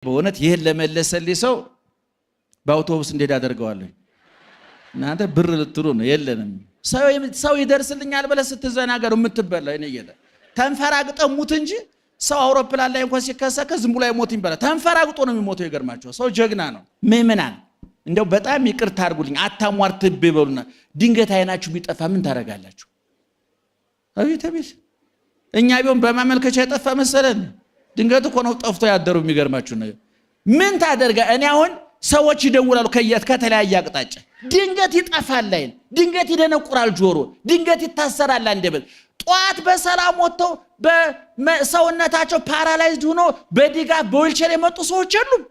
በእውነት ይህን ለመለሰልኝ ሰው በአውቶቡስ እንዴት አደርገዋለሁ? እናንተ ብር ልትሉ ነው። የለንም። ሰው ይደርስልኛል ብለህ ስትዘናገሩ የምትበላ እኔ ጌታ ተንፈራግጠህ ሙት እንጂ ሰው አውሮፕላን ላይ እንኳን ሲከሰከስ ዝም ብሎ አይሞትም ይባላል። ተንፈራግጦ ነው የሚሞተው። ይገርማቸዋል። ሰው ጀግና ነው። ምእመናን እንደው በጣም ይቅርታ አድርጉልኝ፣ አታሟርትብ ይበሉና ድንገት አይናችሁ ቢጠፋ ምን ታደርጋላችሁ? አቤት አቤት! እኛ ቢሆን በማመልከቻ የጠፋ መሰለን። ድንገት እኮ ነው ጠፍቶ ያደሩ። የሚገርማችሁ ነገር ምን ታደርጋ? እኔ አሁን ሰዎች ይደውላሉ ከየት ከተለያየ አቅጣጫ። ድንገት ይጠፋል አይን፣ ድንገት ይደነቁራል ጆሮ፣ ድንገት ይታሰራል አንደበት። ጠዋት በሰላም ወጥተው በሰውነታቸው paralyzed ሆኖ በድጋፍ በዊልቸር የመጡ ሰዎች የሉም።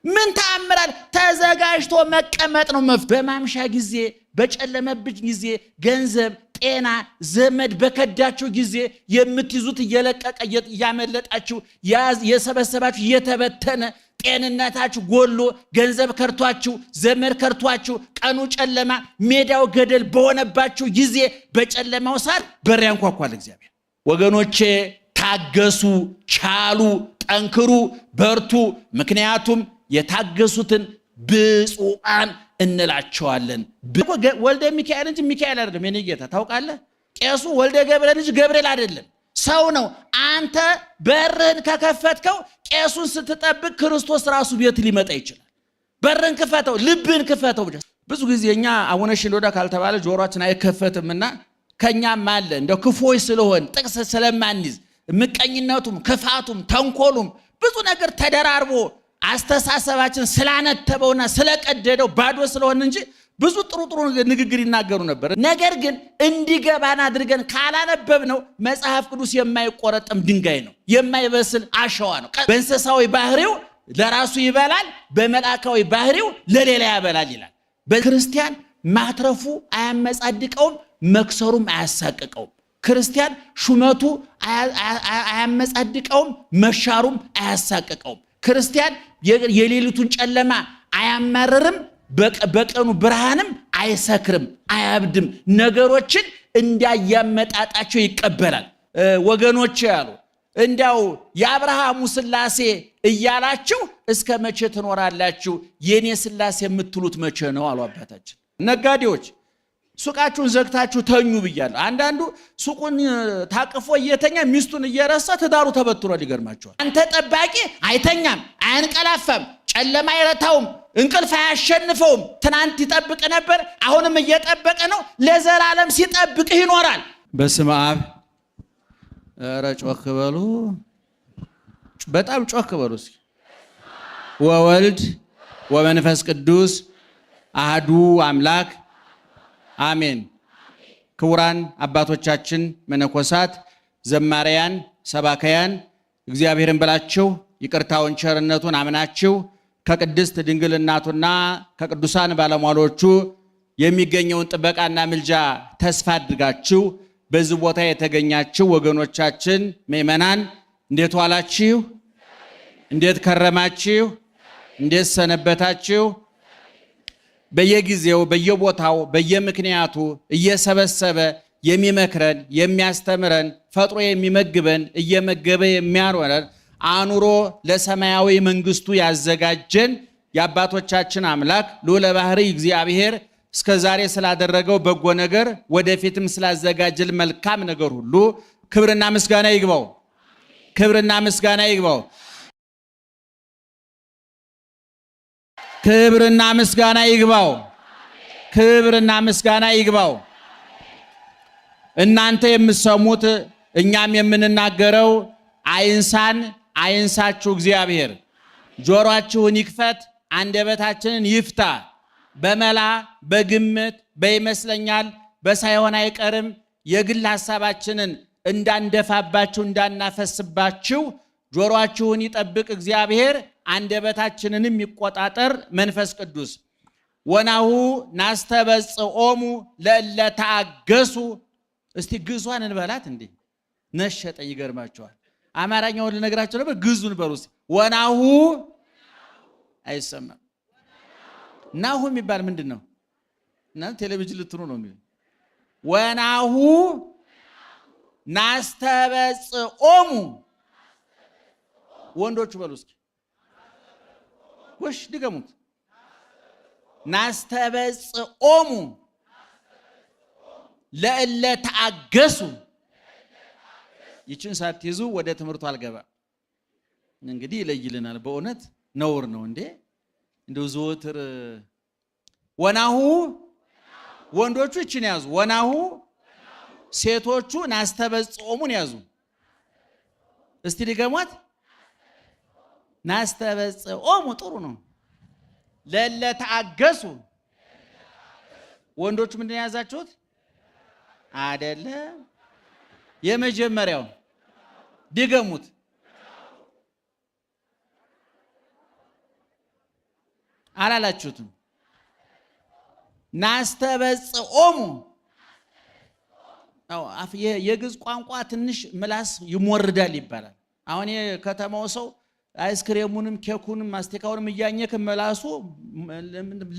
ምን ተአምራል? ተዘጋጅቶ መቀመጥ ነው መፍትሄ። በማምሻ ጊዜ፣ በጨለመብኝ ጊዜ፣ ገንዘብ፣ ጤና፣ ዘመድ በከዳችሁ ጊዜ የምትይዙት እየለቀቀ እያመለጣችሁ የሰበሰባችሁ እየተበተነ ጤንነታችሁ ጎሎ ገንዘብ ከርቷችሁ ዘመድ ከርቷችሁ ቀኑ ጨለማ ሜዳው ገደል በሆነባችሁ ጊዜ በጨለማው ሰዓት በር ያንኳኳል እግዚአብሔር። ወገኖቼ ታገሱ፣ ቻሉ፣ ጠንክሩ፣ በርቱ። ምክንያቱም የታገሱትን ብፁዓን እንላቸዋለን። ወልደ ሚካኤል እንጂ ሚካኤል አይደለም። የኔ ጌታ ታውቃለህ። ቄሱ ወልደ ገብርኤል እንጂ ገብርኤል አይደለም፣ ሰው ነው። አንተ በርህን ከከፈትከው ቄሱን ስትጠብቅ ክርስቶስ ራሱ ቤት ሊመጣ ይችላል። በርህን ክፈተው፣ ልብህን ክፈተው። ብቻ ብዙ ጊዜ እኛ አቡነ ሽኖዳ ካልተባለ ጆሮአችን አይከፈትምና ከኛም አለ እንደው ክፎች ስለሆን ጥቅስ ስለማንይዝ ምቀኝነቱም ክፋቱም ተንኮሉም ብዙ ነገር ተደራርቦ አስተሳሰባችን ስላነተበውና ስለቀደደው ባዶ ስለሆን እንጂ ብዙ ጥሩ ጥሩ ንግግር ይናገሩ ነበር። ነገር ግን እንዲገባን አድርገን ካላነበብነው መጽሐፍ ቅዱስ የማይቆረጥም ድንጋይ ነው፣ የማይበስል አሸዋ ነው። በእንስሳዊ ባህሪው ለራሱ ይበላል፣ በመልአካዊ ባህሪው ለሌላ ያበላል ይላል። በክርስቲያን ማትረፉ አያመጻድቀውም፣ መክሰሩም አያሳቅቀውም። ክርስቲያን ሹመቱ አያመጻድቀውም፣ መሻሩም አያሳቅቀውም። ክርስቲያን የሌሊቱን ጨለማ አያማርርም፣ በቀኑ ብርሃንም አይሰክርም፣ አያብድም። ነገሮችን እንዳያመጣጣቸው ይቀበላል። ወገኖች ያሉ እንዲያው የአብርሃሙ ሥላሴ እያላችሁ እስከ መቼ ትኖራላችሁ? የኔ ሥላሴ የምትሉት መቼ ነው አሉ አባታችን። ነጋዴዎች ሱቃችሁን ዘግታችሁ ተኙ ብያለሁ። አንዳንዱ ሱቁን ታቅፎ እየተኛ ሚስቱን እየረሳ ትዳሩ ተበትኗል። ይገርማቸዋል። አንተ ጠባቂ አይተኛም፣ አያንቀላፋም፣ ጨለማ አይረታውም፣ እንቅልፍ አያሸንፈውም። ትናንት ይጠብቅ ነበር፣ አሁንም እየጠበቀ ነው። ለዘላለም ሲጠብቅህ ይኖራል። በስመ አብ። ኧረ ጮክ በሉ፣ በጣም ጮክ በሉ እስኪ። ወወልድ ወመንፈስ ቅዱስ አህዱ አምላክ አሜን። ክቡራን አባቶቻችን መነኮሳት፣ ዘማሪያን፣ ሰባካያን እግዚአብሔርን ብላችሁ ይቅርታውን ቸርነቱን አምናችሁ ከቅድስት ድንግል እናቱና ከቅዱሳን ባለሟሎቹ የሚገኘውን ጥበቃና ምልጃ ተስፋ አድርጋችሁ በዚህ ቦታ የተገኛችሁ ወገኖቻችን ምእመናን እንዴት ዋላችሁ? እንዴት ከረማችሁ? እንዴት ሰነበታችሁ? በየጊዜው በየቦታው በየምክንያቱ እየሰበሰበ የሚመክረን የሚያስተምረን ፈጥሮ የሚመግበን እየመገበ የሚያኖረን አኑሮ ለሰማያዊ መንግስቱ ያዘጋጀን የአባቶቻችን አምላክ ልዑለ ባሕርይ እግዚአብሔር እስከ ዛሬ ስላደረገው በጎ ነገር ወደፊትም ስላዘጋጀል መልካም ነገር ሁሉ ክብርና ምስጋና ይግባው። ክብርና ምስጋና ይግባው። ክብርና ምስጋና ይግባው። ክብርና ምስጋና ይግባው። እናንተ የምትሰሙት እኛም የምንናገረው አይንሳን አይንሳችሁ እግዚአብሔር። ጆሮአችሁን ይክፈት፣ አንደበታችንን ይፍታ። በመላ በግምት በይመስለኛል በሳይሆን አይቀርም የግል ሐሳባችንን እንዳንደፋባችሁ እንዳናፈስባችሁ ጆሮአችሁን ይጠብቅ እግዚአብሔር፣ አንደበታችንንም ይቆጣጠር መንፈስ ቅዱስ። ወናሁ ናስተበጽኦሙ ለእለ ተአገሱ። እስቲ ግዟን እንበላት እንዴ ነሸጠ። ይገርማቸዋል። አማርኛውን ልነግራቸው ነበር። ግዙን በሉ እስቲ። ወናሁ አይሰማም። ናሁ የሚባል ምንድን ነው? እናንተ ቴሌቪዥን ልትኑ ነው የሚሉ ወናሁ ናስተበጽኦሙ ወንዶቹ በሉ እስኪ ጎሽ ድገሙት። ናስተበጽዖሙ ለእለ ተአገሱ። ይችን ሳትይዙ ወደ ትምህርቱ አልገባ። እንግዲህ ይለይልናል። በእውነት ነውር ነው እንዴ! እንደው ዘወትር ወናሁ ወንዶቹ ይችን ያዙ። ወናሁ ሴቶቹ ናስተበጽዖሙን ያዙ። እስቲ ድገሟት። ናስተበጽዖሙ ጥሩ ነው። ለእለ ተአገሱ ወንዶቹ ምንድን ነው የያዛችሁት? አይደለም የመጀመሪያው ድገሙት። አላላችሁትም። ናስተበጽዖሙ የግዕዝ ቋንቋ ትንሽ ምላስ ይሞርዳል ይባላል። አሁን የከተማው ሰው አይስክሬሙንም ኬኩንም ማስቲካውንም እያኘክ ምላሱ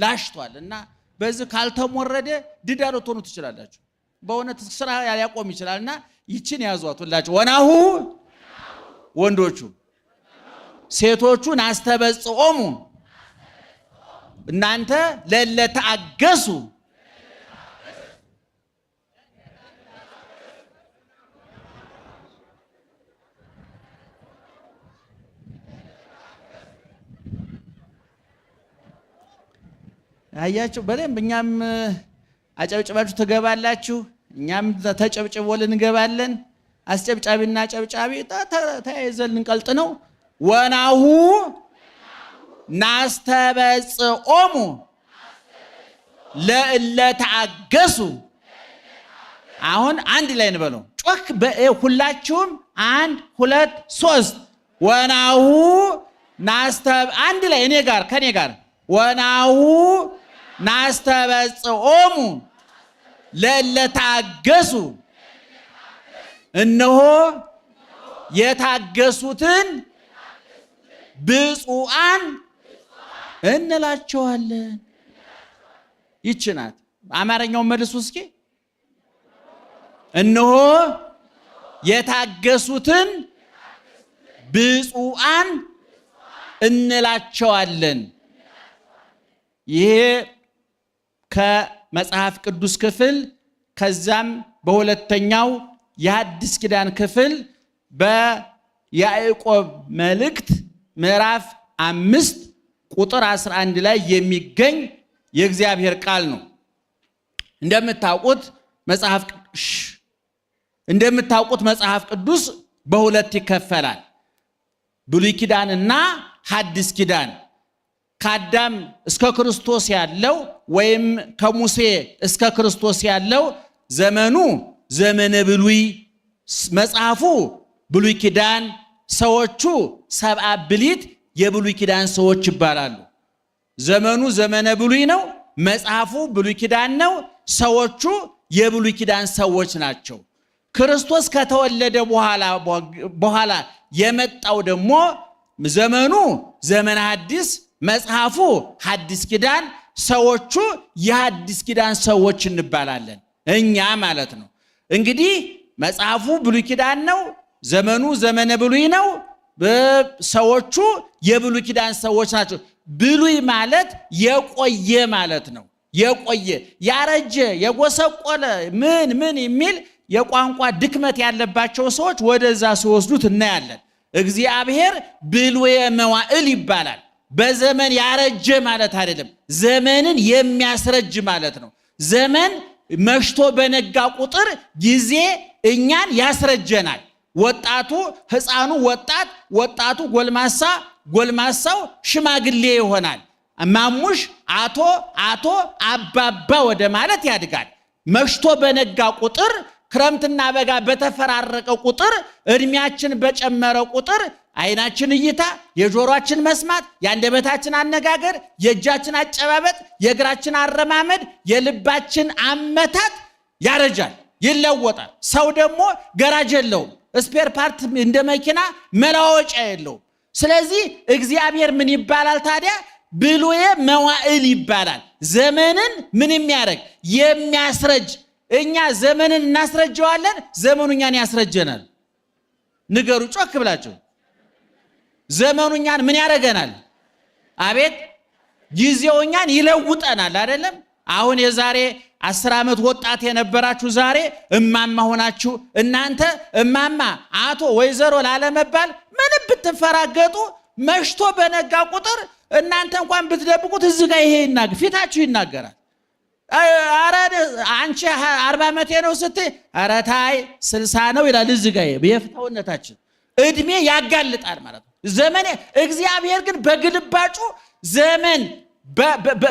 ላሽቷል እና በዚህ ካልተሞረደ ድዳ ልትሆኑ ትችላላችሁ። በእውነት ስራ ሊያቆም ይችላል። እና ይችን ያዟት ሁላችሁ። ወናሁ ወንዶቹ፣ ሴቶቹ ናስተበጽዖሙ እናንተ ለእለ ተአገሱ አያችሁ በደንብ። እኛም አጨብጭባችሁ ትገባላችሁ፣ እኛም ተጨብጭቦልን እንገባለን። አስጨብጫቢና ጨብጫቢ ተያይዘን ልንቀልጥ ነው። ወናሁ ናስተበጽዖሙ ለእለ ተአገሱ። አሁን አንድ ላይ እንበለው ጮክ ሁላችሁም፣ አንድ ሁለት ሶስት። ወናሁ ናስተ አንድ ላይ እኔ ጋር ከኔ ጋር ወናሁ ናስተበጽዖሙ ለእለ ተአገሱ። እነሆ የታገሱትን ብፁዓን እንላቸዋለን። ይች ናት። አማርኛውን መልሱ እስኪ። እነሆ የታገሱትን ብፁዓን እንላቸዋለን። ይሄ ከመጽሐፍ ቅዱስ ክፍል ከዛም በሁለተኛው የሐዲስ ኪዳን ክፍል በያዕቆብ መልእክት ምዕራፍ 5 ቁጥር 11 ላይ የሚገኝ የእግዚአብሔር ቃል ነው። እንደምታውቁት መጽሐፍ ቅዱስ በሁለት ይከፈላል። ብሉይ ኪዳንና ሐዲስ ኪዳን። ከአዳም እስከ ክርስቶስ ያለው ወይም ከሙሴ እስከ ክርስቶስ ያለው ዘመኑ ዘመነ ብሉይ፣ መጽሐፉ ብሉይ ኪዳን፣ ሰዎቹ ሰብአ ብሊት የብሉይ ኪዳን ሰዎች ይባላሉ። ዘመኑ ዘመነ ብሉይ ነው። መጽሐፉ ብሉይ ኪዳን ነው። ሰዎቹ የብሉይ ኪዳን ሰዎች ናቸው። ክርስቶስ ከተወለደ በኋላ የመጣው ደግሞ ዘመኑ ዘመነ ሐዲስ፣ መጽሐፉ ሐዲስ ኪዳን፣ ሰዎቹ የሐዲስ ኪዳን ሰዎች እንባላለን እኛ ማለት ነው። እንግዲህ መጽሐፉ ብሉይ ኪዳን ነው። ዘመኑ ዘመነ ብሉይ ነው። ሰዎቹ የብሉይ ኪዳን ሰዎች ናቸው። ብሉይ ማለት የቆየ ማለት ነው። የቆየ፣ ያረጀ፣ የጎሰቆለ ምን ምን የሚል የቋንቋ ድክመት ያለባቸው ሰዎች ወደዛ ሲወስዱት እናያለን። እግዚአብሔር ብሉየ መዋዕል ይባላል። በዘመን ያረጀ ማለት አይደለም፣ ዘመንን የሚያስረጅ ማለት ነው። ዘመን መሽቶ በነጋ ቁጥር ጊዜ እኛን ያስረጀናል። ወጣቱ ሕፃኑ ወጣት፣ ወጣቱ ጎልማሳ፣ ጎልማሳው ሽማግሌ ይሆናል። ማሙሽ አቶ አቶ አባባ ወደ ማለት ያድጋል። መሽቶ በነጋ ቁጥር፣ ክረምትና በጋ በተፈራረቀ ቁጥር፣ እድሜያችን በጨመረ ቁጥር አይናችን እይታ፣ የጆሮአችን መስማት፣ የአንደበታችን አነጋገር፣ የእጃችን አጨባበጥ፣ የእግራችን አረማመድ፣ የልባችን አመታት ያረጃል፣ ይለወጣል። ሰው ደግሞ ገራጅ የለውም፣ spare part እንደ መኪና መለዋወጫ የለውም። ስለዚህ እግዚአብሔር ምን ይባላል ታዲያ? ብሉየ መዋዕል ይባላል። ዘመንን ምን የሚያደርግ? የሚያስረጅ። እኛ ዘመንን እናስረጀዋለን፣ ዘመኑ እኛን ያስረጀናል። ንገሩ ጮክ ብላችሁ። ዘመኑ እኛን ምን ያደርገናል? አቤት ጊዜው እኛን ይለውጠናል። አይደለም? አሁን የዛሬ 10 ዓመት ወጣት የነበራችሁ ዛሬ እማማ ሆናችሁ እናንተ እማማ፣ አቶ፣ ወይዘሮ ላለመባል ምንም ብትንፈራገጡ መሽቶ በነጋ ቁጥር እናንተ እንኳን ብትደብቁት እዚህ ጋር ይሄ ፊታችሁ ይናገራል። ኧረ አንቺ 40 ዓመቴ ነው ስትይ ኧረ ታይ 60 ነው ይላል። እዚህ ጋር የፍታውነታችን እድሜ ያጋልጣል ማለት ነው። ዘመን እግዚአብሔር ግን በግልባጩ ዘመን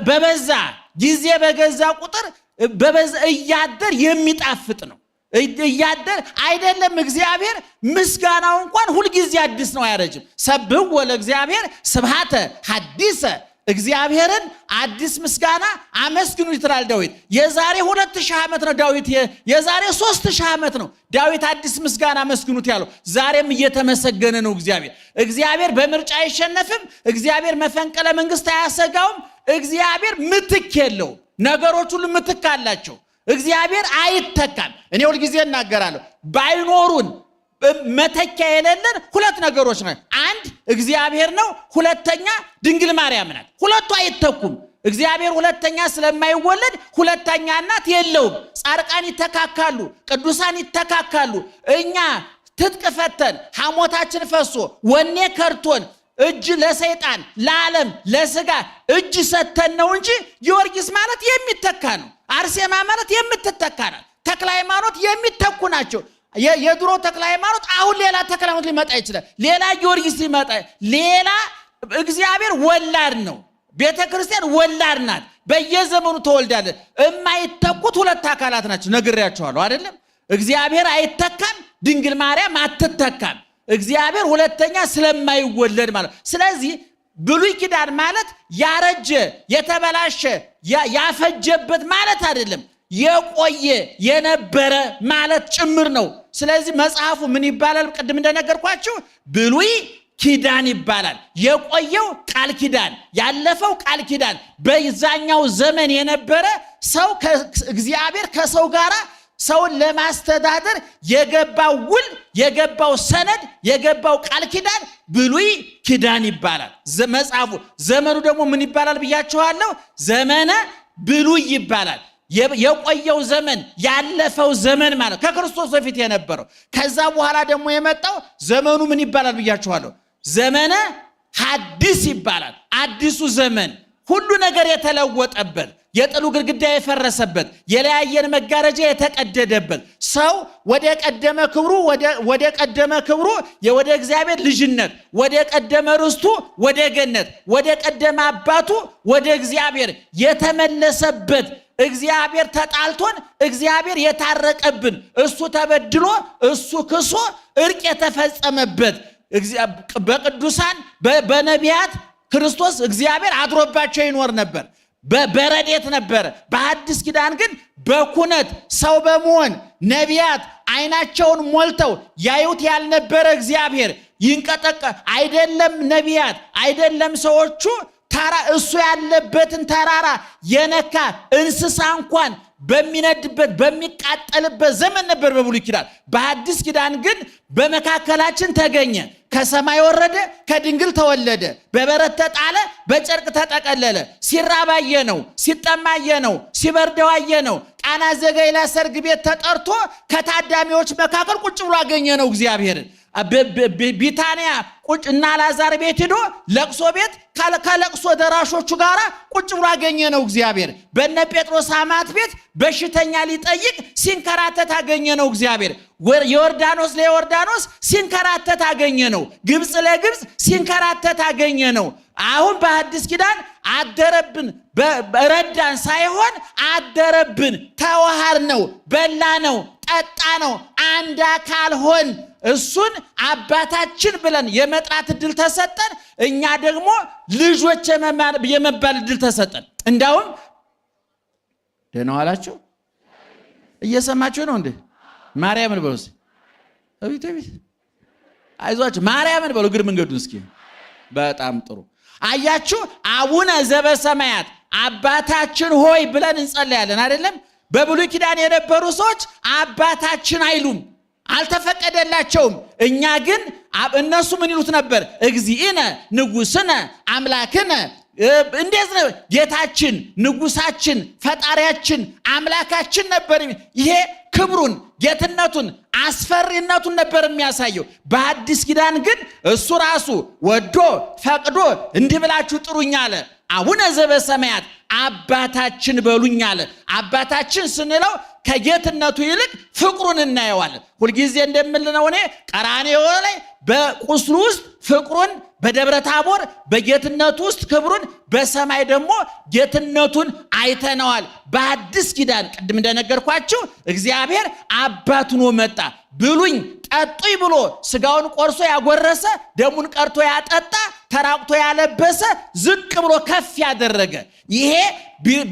በበዛ ጊዜ በገዛ ቁጥር በበዛ እያደር የሚጣፍጥ ነው። እያደር አይደለም እግዚአብሔር ምስጋናው እንኳን ሁልጊዜ አዲስ ነው፣ አያረጅም። ሰብሕዎ ለእግዚአብሔር ስብሐተ ሐዲሰ፣ እግዚአብሔርን አዲስ ምስጋና አመስግኑ ይላል ዳዊት። የዛሬ 2000 ዓመት ነው ዳዊት፣ የዛሬ 3000 ዓመት ነው ዳዊት አዲስ ምስጋና አመስግኑት ያለው። ዛሬም እየተመሰገነ ነው እግዚአብሔር። እግዚአብሔር በምርጫ አይሸነፍም። እግዚአብሔር መፈንቅለ መንግስት አያሰጋውም። እግዚአብሔር ምትክ የለውም። ነገሮች ሁሉ ምትክ አላቸው። እግዚአብሔር አይተካም። እኔ ሁልጊዜ እናገራለሁ፣ ባይኖሩን መተኪያ የሌለን ሁለት ነገሮች ናቸው። አንድ እግዚአብሔር ነው፣ ሁለተኛ ድንግል ማርያም ናት። ሁለቱ አይተኩም። እግዚአብሔር ሁለተኛ ስለማይወለድ ሁለተኛ እናት የለውም። ጻድቃን ይተካካሉ፣ ቅዱሳን ይተካካሉ። እኛ ትጥቅ ፈተን ሐሞታችን ፈሶ ወኔ ከርቶን እጅ ለሰይጣን፣ ለዓለም፣ ለስጋ እጅ ሰተን ነው እንጂ ጊዮርጊስ ማለት የሚተካ ነው። አርሴማ ማለት የምትተካ ናት። ተክለ ሃይማኖት የሚተኩ ናቸው። የድሮ ተክለ ሃይማኖት አሁን ሌላ ተክለ ሃይማኖት ሊመጣ ይችላል። ሌላ ጊዮርጊስ ሊመጣ ሌላ። እግዚአብሔር ወላድ ነው። ቤተ ክርስቲያን ወላድ ናት። በየዘመኑ ተወልዳለች። የማይተኩት ሁለት አካላት ናቸው። ነግሬያቸዋለሁ አይደለም? እግዚአብሔር አይተካም፣ ድንግል ማርያም አትተካም። እግዚአብሔር ሁለተኛ ስለማይወለድ ማለት። ስለዚህ ብሉይ ኪዳን ማለት ያረጀ፣ የተበላሸ፣ ያፈጀበት ማለት አይደለም። የቆየ፣ የነበረ ማለት ጭምር ነው። ስለዚህ መጽሐፉ ምን ይባላል? ቅድም እንደነገርኳችሁ ብሉይ ኪዳን ይባላል። የቆየው ቃል ኪዳን፣ ያለፈው ቃል ኪዳን፣ በዛኛው ዘመን የነበረ ሰው እግዚአብሔር ከሰው ጋር ሰውን ለማስተዳደር የገባው ውል፣ የገባው ሰነድ፣ የገባው ቃል ኪዳን ብሉይ ኪዳን ይባላል። መጽሐፉ ዘመኑ ደግሞ ምን ይባላል ብያችኋለሁ? ዘመነ ብሉይ ይባላል። የቆየው ዘመን፣ ያለፈው ዘመን ማለት ከክርስቶስ በፊት የነበረው። ከዛ በኋላ ደግሞ የመጣው ዘመኑ ምን ይባላል ብያችኋለሁ? ዘመነ ሐዲስ ይባላል። አዲሱ ዘመን፣ ሁሉ ነገር የተለወጠበት፣ የጥሉ ግድግዳ የፈረሰበት፣ የለያየን መጋረጃ የተቀደደበት፣ ሰው ወደ ቀደመ ክብሩ፣ ወደ ቀደመ ክብሩ፣ ወደ እግዚአብሔር ልጅነት፣ ወደ ቀደመ ርስቱ፣ ወደ ገነት፣ ወደ ቀደመ አባቱ ወደ እግዚአብሔር የተመለሰበት፣ እግዚአብሔር ተጣልቶን እግዚአብሔር የታረቀብን፣ እሱ ተበድሎ እሱ ክሶ እርቅ የተፈጸመበት፣ በቅዱሳን በነቢያት ክርስቶስ እግዚአብሔር አድሮባቸው ይኖር ነበር። በረድኤት ነበረ። በአዲስ ኪዳን ግን በኩነት ሰው በመሆን ነቢያት ዓይናቸውን ሞልተው ያዩት ያልነበረ እግዚአብሔር ይንቀጠቀ አይደለም፣ ነቢያት አይደለም፣ ሰዎቹ ተራ እሱ ያለበትን ተራራ የነካ እንስሳ እንኳን በሚነድበት በሚቃጠልበት ዘመን ነበር በብሉይ ኪዳን። በአዲስ ኪዳን ግን በመካከላችን ተገኘ። ከሰማይ ወረደ፣ ከድንግል ተወለደ፣ በበረት ተጣለ፣ በጨርቅ ተጠቀለለ። ሲራብ አየነው፣ ሲጠማ አየነው፣ ሲበርደው አየነው። ቃና ዘገሊላ ሰርግ ቤት ተጠርቶ ከታዳሚዎች መካከል ቁጭ ብሎ አገኘነው እግዚአብሔርን። ቢታንያ ቁጭ እና አልዓዛር ቤት ሄዶ ለቅሶ ቤት ከለቅሶ ደራሾቹ ጋር ቁጭ ብሎ አገኘነው እግዚአብሔር። በነ ጴጥሮስ አማት ቤት በሽተኛ ሊጠይቅ ሲንከራተት አገኘነው እግዚአብሔር። ዮርዳኖስ ለዮርዳኖስ ሲንከራተት አገኘነው። ግብፅ ለግብፅ ሲንከራተት አገኘነው። አሁን በአዲስ ኪዳን አደረብን፣ ረዳን ሳይሆን አደረብን፣ ተዋሃድነው፣ በላነው፣ ጠጣነው፣ አንድ አካል ሆን። እሱን አባታችን ብለን የመጥራት እድል ተሰጠን። እኛ ደግሞ ልጆች የመባል እድል ተሰጠን። እንዳውም ደህና ዋላችሁ? እየሰማችሁ ነው እንዴ? ማርያምን በሉ እስኪ። አቤት አቤት፣ አይዟችሁ፣ ማርያምን በሉ እግር መንገዱን እስኪ። በጣም ጥሩ። አያችሁ፣ አቡነ ዘበሰማያት አባታችን ሆይ ብለን እንጸለያለን አይደለም? በብሉይ ኪዳን የነበሩ ሰዎች አባታችን አይሉም፣ አልተፈቀደላቸውም። እኛ ግን እነሱ ምን ይሉት ነበር? እግዚእነ፣ ንጉስነ፣ አምላክነ። እንዴት ነው? ጌታችን፣ ንጉሳችን፣ ፈጣሪያችን፣ አምላካችን ነበር። ይሄ ክብሩን፣ ጌትነቱን፣ አስፈሪነቱን ነበር የሚያሳየው። በአዲስ ኪዳን ግን እሱ ራሱ ወዶ ፈቅዶ እንዲህ ብላችሁ ጥሩኝ አለ። አቡነ ዘበሰማያት አባታችን በሉኝ አለ። አባታችን ስንለው ከጌትነቱ ይልቅ ፍቅሩን እናየዋለን። ሁልጊዜ እንደምልነው እኔ ቀራንዮ ላይ በቁስሉ ውስጥ ፍቅሩን፣ በደብረ ታቦር በጌትነቱ ውስጥ ክብሩን፣ በሰማይ ደግሞ ጌትነቱን አይተነዋል። በአዲስ ኪዳን ቅድም እንደነገርኳችሁ እግዚአብሔር አባት ሆኖ መጣ። ብሉኝ ጠጡኝ ብሎ ስጋውን ቆርሶ ያጎረሰ፣ ደሙን ቀርቶ ያጠጣ፣ ተራቁቶ ያለበሰ፣ ዝቅ ብሎ ከፍ ያደረገ፣ ይሄ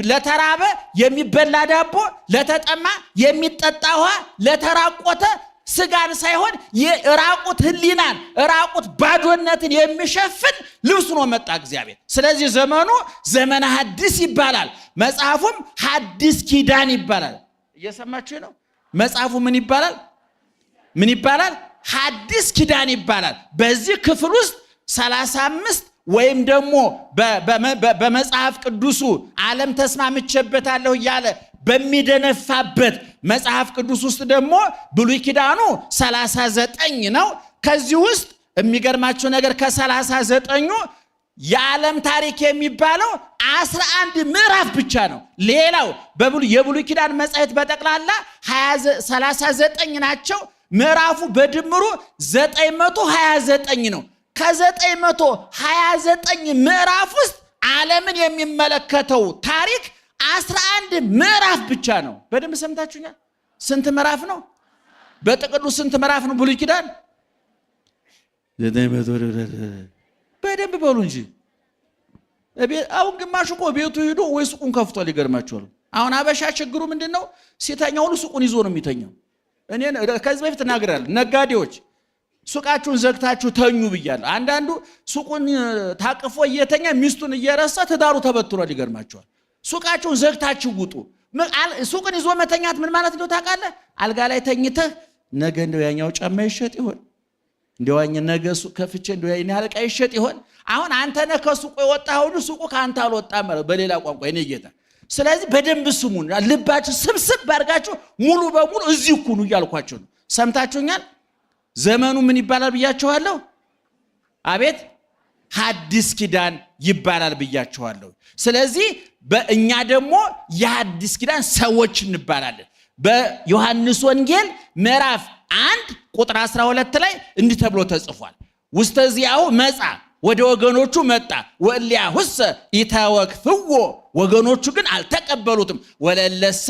ለተራበ የሚበላ ዳቦ፣ ለተጠማ የሚጠጣ ውሃ፣ ለተራቆተ ስጋን ሳይሆን የራቁት ህሊናን፣ ራቁት ባዶነትን የሚሸፍን ልብስ ሆኖ መጣ እግዚአብሔር። ስለዚህ ዘመኑ ዘመነ ሐዲስ ይባላል። መጽሐፉም ሐዲስ ኪዳን ይባላል። እየሰማችሁ ነው? መጽሐፉ ምን ይባላል? ምን ይባላል? ሐዲስ ኪዳን ይባላል። በዚህ ክፍል ውስጥ 35 ወይም ደግሞ በመጽሐፍ ቅዱሱ ዓለም ተስማምቼበታለሁ እያለ በሚደነፋበት መጽሐፍ ቅዱስ ውስጥ ደግሞ ብሉይ ኪዳኑ 39 ነው። ከዚህ ውስጥ የሚገርማችሁ ነገር ከ39ኙ የዓለም ታሪክ የሚባለው 11 ምዕራፍ ብቻ ነው። ሌላው የብሉይ ኪዳን መጻሕፍት በጠቅላላ 39 ናቸው። ምዕራፉ በድምሩ 929 ነው። ከ929 ምዕራፍ ውስጥ ዓለምን የሚመለከተው ታሪክ 11 ምዕራፍ ብቻ ነው። በደንብ ሰምታችሁኛል? ስንት ምዕራፍ ነው? በጥቅሉ ስንት ምዕራፍ ነው ብሉይ ኪዳን? በደንብ በሉ እንጂ። አሁን ግማሹ እኮ ቤቱ ሄዶ ወይ ሱቁን ከፍቷል። ይገርማችኋል። አሁን አበሻ ችግሩ ምንድን ነው? ሲተኛ ሁሉ ሱቁን ይዞ ነው የሚተኛው። እኔ ከዚህ በፊት እናገራለሁ። ነጋዴዎች ሱቃችሁን ዘግታችሁ ተኙ ብያለሁ። አንዳንዱ ሱቁን ታቅፎ እየተኛ ሚስቱን እየረሳ ትዳሩ ተበትኗል። ይገርማችኋል። ሱቃችሁን ዘግታችሁ ውጡ። ሱቅን ይዞ መተኛት ምን ማለት እንደው ታውቃለህ? አልጋ ላይ ተኝተህ ነገ እንደው ያኛው ጫማ ይሸጥ ይሆን፣ እንደው ነገ ሱቅ ከፍቼ እንደው ያን ያህል ዕቃ ይሸጥ ይሆን? አሁን አንተ ነህ ከሱቁ የወጣኸው እንጂ ሱቁ ከአንተ አልወጣም ማለት በሌላ ቋንቋ የኔ ጌታ። ስለዚህ በደንብ ስሙን፣ ልባችሁ ስብስብ አድርጋችሁ ሙሉ በሙሉ እዚህ ኩኑ እያልኳችሁ ነው። ሰምታችሁኛል? ዘመኑ ምን ይባላል ብያችኋለሁ? አቤት፣ ሐዲስ ኪዳን ይባላል ብያችኋለሁ። ስለዚህ በእኛ ደግሞ የሐዲስ ኪዳን ሰዎች እንባላለን። በዮሐንስ ወንጌል ምዕራፍ 1 ቁጥር 12 ላይ እንዲህ ተብሎ ተጽፏል። ውስተዚያሁ መጻ፣ ወደ ወገኖቹ መጣ፣ ወእሊያሁሰ ኢተወክፍዎ፣ ወገኖቹ ግን አልተቀበሉትም። ወለለሰ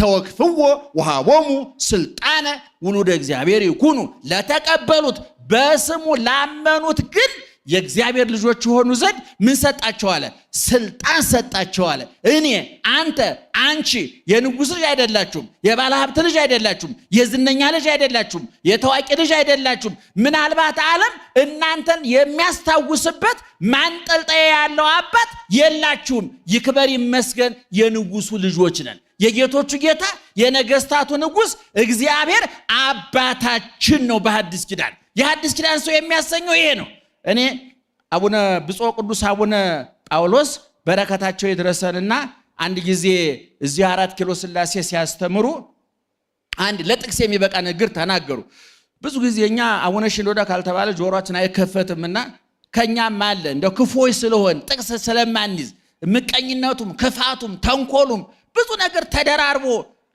ተወክፍዎ ወሃቦሙ ስልጣነ ውሉደ እግዚአብሔር ይኩኑ፣ ለተቀበሉት በስሙ ላመኑት ግን የእግዚአብሔር ልጆች የሆኑ ዘንድ ምን ሰጣቸው አለ? ስልጣን ሰጣቸው አለ። እኔ፣ አንተ፣ አንቺ የንጉሥ ልጅ አይደላችሁም፣ የባለ ሀብት ልጅ አይደላችሁም፣ የዝነኛ ልጅ አይደላችሁም፣ የታዋቂ ልጅ አይደላችሁም። ምናልባት ዓለም እናንተን የሚያስታውስበት ማንጠልጠያ ያለው አባት የላችሁም። ይክበር ይመስገን የንጉሱ ልጆች ነን። የጌቶቹ ጌታ የነገስታቱ ንጉሥ እግዚአብሔር አባታችን ነው። በሐዲስ ኪዳን የሐዲስ ኪዳን ሰው የሚያሰኘው ይሄ ነው። እኔ አቡነ ብፁዕ ቅዱስ አቡነ ጳውሎስ በረከታቸው ይድረሰንና አንድ ጊዜ እዚህ 4 ኪሎ ስላሴ ሲያስተምሩ አንድ ለጥቅስ የሚበቃ ንግግር ተናገሩ። ብዙ ጊዜ እኛ አቡነ ሽኖዳ ካልተባለ ጆሮአችን አይከፈትምና ከኛም አለ እንደው ክፉዎች ስለሆን ጥቅስ ስለማንይዝ ምቀኝነቱም ክፋቱም ተንኮሉም ብዙ ነገር ተደራርቦ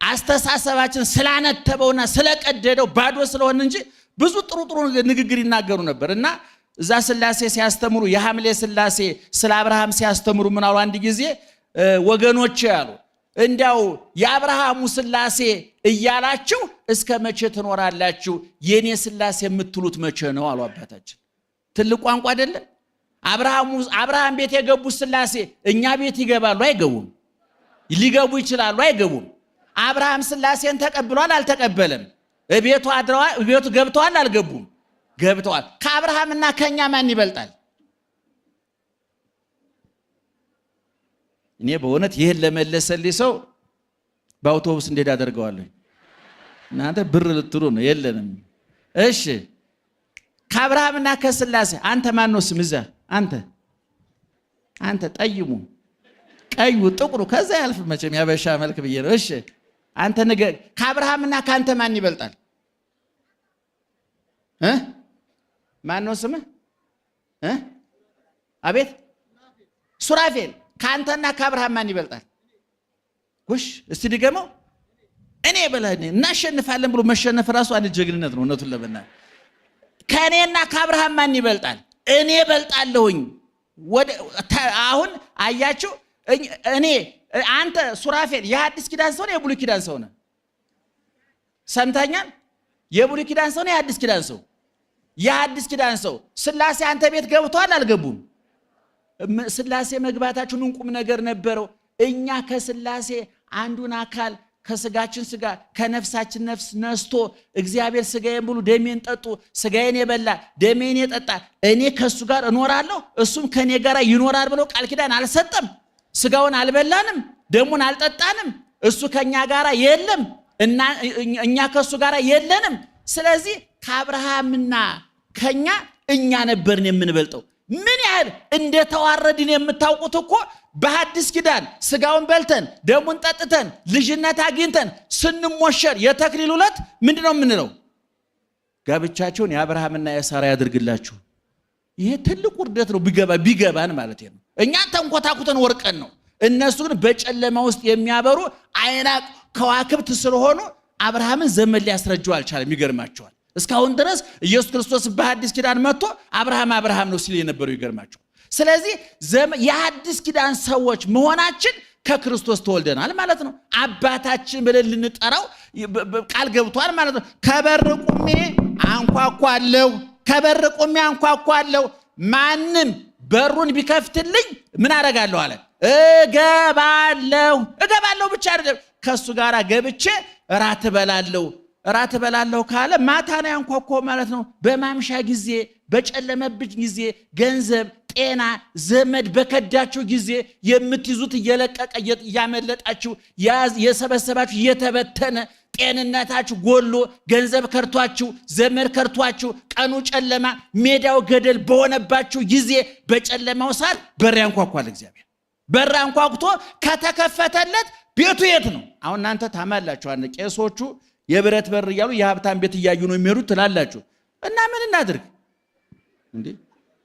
አስተሳሰባችን ስላነተበውና ስለቀደደው ባዶ ስለሆን እንጂ ብዙ ጥሩ ጥሩ ንግግር ይናገሩ ነበር። እና እዛ ስላሴ ሲያስተምሩ የሐምሌ ስላሴ ስለ አብርሃም ሲያስተምሩ ምን አሉ? አንድ ጊዜ ወገኖች ያሉ እንዲያው የአብርሃሙ ስላሴ እያላችሁ እስከ መቼ ትኖራላችሁ? የኔ ስላሴ የምትሉት መቼ ነው አሉ አባታችን። ትልቅ ቋንቋ አይደለም? አብርሃም ቤት የገቡት ስላሴ እኛ ቤት ይገባሉ አይገቡም? ሊገቡ ይችላሉ አይገቡም? አብርሃም ስላሴን ተቀብሏል አልተቀበለም? እቤቱ አድረዋል፣ እቤቱ ገብተዋል አልገቡም? ገብተዋል። ከአብርሃምና ከኛ ማን ይበልጣል? እኔ በእውነት ይህን ለመለሰልኝ ሰው በአውቶቡስ እንዴት አደርገዋለሁ? እናንተ ብር ልትሉ ነው፣ የለንም። እሺ፣ ከአብርሃምና ከስላሴ አንተ ማን ነው ስም? እዛ አንተ አንተ ጠይሙ ቀዩ ጥቁሩ ከዛ ያልፍ መቼም ያበሻ መልክ ብዬ ነው። እሺ አንተ ንገር፣ ከአብርሃምና ከአንተ ማን ይበልጣል? ማን ነው ስምህ? አቤት ሱራፌል። ከአንተና ከአብርሃም ማን ይበልጣል? ጎሽ እስቲ ድገመው። እኔ በለህ እናሸንፋለን ብሎ መሸነፍ ራሱ አንድ ጀግንነት ነው። እውነቱን ለመናገር ከእኔና ከአብርሃም ማን ይበልጣል? እኔ እበልጣለሁኝ። አሁን አያችሁ፣ እኔ አንተ ሱራፌል የሐዲስ ኪዳን ሰው ነው የብሉይ ኪዳን ሰው ነው? ሰምተኛል? የብሉይ ኪዳን ሰው ነው የሐዲስ ኪዳን ሰው? የሐዲስ ኪዳን ሰው። ስላሴ አንተ ቤት ገብተዋል አልገቡም? ስላሴ መግባታችሁ ምን ቁም ነገር ነበረው? እኛ ከስላሴ አንዱን አካል ከስጋችን ስጋ ከነፍሳችን ነፍስ ነስቶ እግዚአብሔር ስጋዬን ብሉ ደሜን ጠጡ፣ ስጋዬን የበላ ደሜን የጠጣ እኔ ከእሱ ጋር እኖራለሁ እሱም ከእኔ ጋር ይኖራል ብሎ ቃል ኪዳን አልሰጠም። ስጋውን አልበላንም፣ ደሙን አልጠጣንም። እሱ ከእኛ ጋር የለም፣ እኛ ከእሱ ጋር የለንም። ስለዚህ ከአብርሃምና ከኛ እኛ ነበርን የምንበልጠው። ምን ያህል እንደተዋረድን የምታውቁት እኮ በሐዲስ ኪዳን ስጋውን በልተን ደሙን ጠጥተን ልጅነት አግኝተን ስንሞሸር የተክሊል ዕለት ምንድን ነው የምንለው? ጋብቻቸውን የአብርሃምና የሳራ ያድርግላችሁ። ይሄ ትልቅ ውርደት ነው፣ ቢገባን ማለት ነው። እኛ ተንኮታኩተን ወርቀን ነው። እነሱ ግን በጨለማ ውስጥ የሚያበሩ አይናቅ ከዋክብት ስለሆኑ አብርሃምን ዘመን ሊያስረጀው አልቻለም። ይገርማቸዋል። እስካሁን ድረስ ኢየሱስ ክርስቶስ በሐዲስ ኪዳን መጥቶ አብርሃም አብርሃም ነው ሲል የነበረው ይገርማቸዋል። ስለዚህ የሐዲስ ኪዳን ሰዎች መሆናችን ከክርስቶስ ተወልደናል ማለት ነው። አባታችን ብለን ልንጠራው ቃል ገብቷል ማለት ነው። ከበር ቁሜ አንኳኳለሁ፣ ከበር ቁሜ አንኳኳለሁ፣ ማንም በሩን ቢከፍትልኝ ምን አደርጋለሁ አለ? እገባለሁ። እገባለሁ ብቻ አይደለም፣ ከእሱ ጋር ገብቼ እራት እበላለሁ። እራት እበላለሁ ካለ ማታ ነው ያንኳኳው ማለት ነው። በማምሻ ጊዜ፣ በጨለመብኝ ጊዜ፣ ገንዘብ፣ ጤና፣ ዘመድ በከዳችሁ ጊዜ፣ የምትይዙት እየለቀቀ እያመለጣችሁ፣ የሰበሰባችሁ እየተበተነ፣ ጤንነታችሁ ጎሎ፣ ገንዘብ ከርቷችሁ፣ ዘመድ ከርቷችሁ፣ ቀኑ ጨለማ፣ ሜዳው ገደል በሆነባችሁ ጊዜ በጨለማው ሰዓት በር ያንኳኳል እግዚአብሔር። በር አንኳኩቶ ከተከፈተለት ቤቱ የት ነው? አሁን እናንተ ታማላችሁ። ቄሶቹ የብረት በር እያሉ የሀብታም ቤት እያዩ ነው የሚሄዱት ትላላችሁ። እና ምን እናድርግ እንዴ?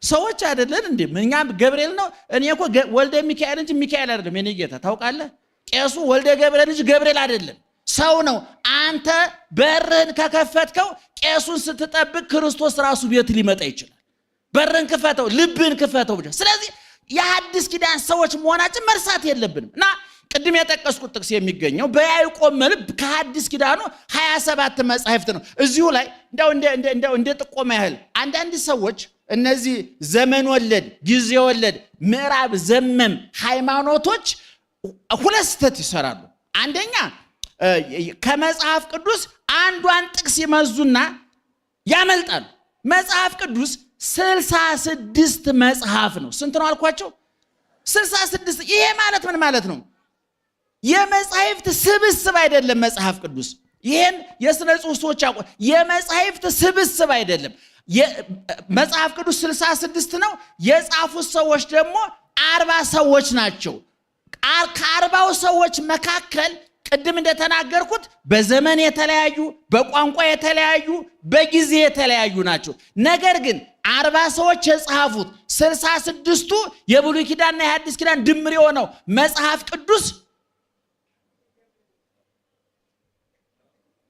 ሰዎች አይደለን እንዴ? እኛም ገብርኤል ነው። እኔ እኮ ወልደ ሚካኤል እንጂ ሚካኤል አይደለም። የኔ ጌታ ታውቃለህ? ቄሱ ወልደ ገብርኤል እንጂ ገብርኤል አይደለም፣ ሰው ነው። አንተ በርህን ከከፈትከው ቄሱን ስትጠብቅ ክርስቶስ ራሱ ቤት ሊመጣ ይችላል። በርህን ክፈተው፣ ልብህን ክፈተው ብቻ። ስለዚህ የሐዲስ ኪዳን ሰዎች መሆናችን መርሳት የለብንም። እና ቅድም የጠቀስኩት ጥቅስ የሚገኘው በያዕቆብ መልእክት ከሐዲስ ኪዳኑ 27 መጻሕፍት ነው። እዚሁ ላይ እንደው እንደ ጥቆማ ያህል አንዳንድ ሰዎች እነዚህ ዘመን ወለድ ጊዜ ወለድ ምዕራብ ዘመም ሃይማኖቶች ሁለት ስህተት ይሰራሉ። አንደኛ ከመጽሐፍ ቅዱስ አንዷን ጥቅስ ይመዙና ያመልጣሉ። መጽሐፍ ቅዱስ 66 መጽሐፍ ነው። ስንት ነው አልኳቸው? 66። ይሄ ማለት ምን ማለት ነው? የመጻሕፍት ስብስብ አይደለም መጽሐፍ ቅዱስ። ይሄን የሥነ ጽሑፍ ሰዎች ያውቁ። የመጻሕፍት ስብስብ አይደለም። መጽሐፍ ቅዱስ 66 ነው። የጻፉት ሰዎች ደግሞ 40 ሰዎች ናቸው። ከ40ው ሰዎች መካከል ቅድም እንደተናገርኩት በዘመን የተለያዩ፣ በቋንቋ የተለያዩ፣ በጊዜ የተለያዩ ናቸው። ነገር ግን 40 ሰዎች የጻፉት 66ቱ የብሉይ ኪዳንና የሐዲስ ኪዳን ድምር የሆነው መጽሐፍ ቅዱስ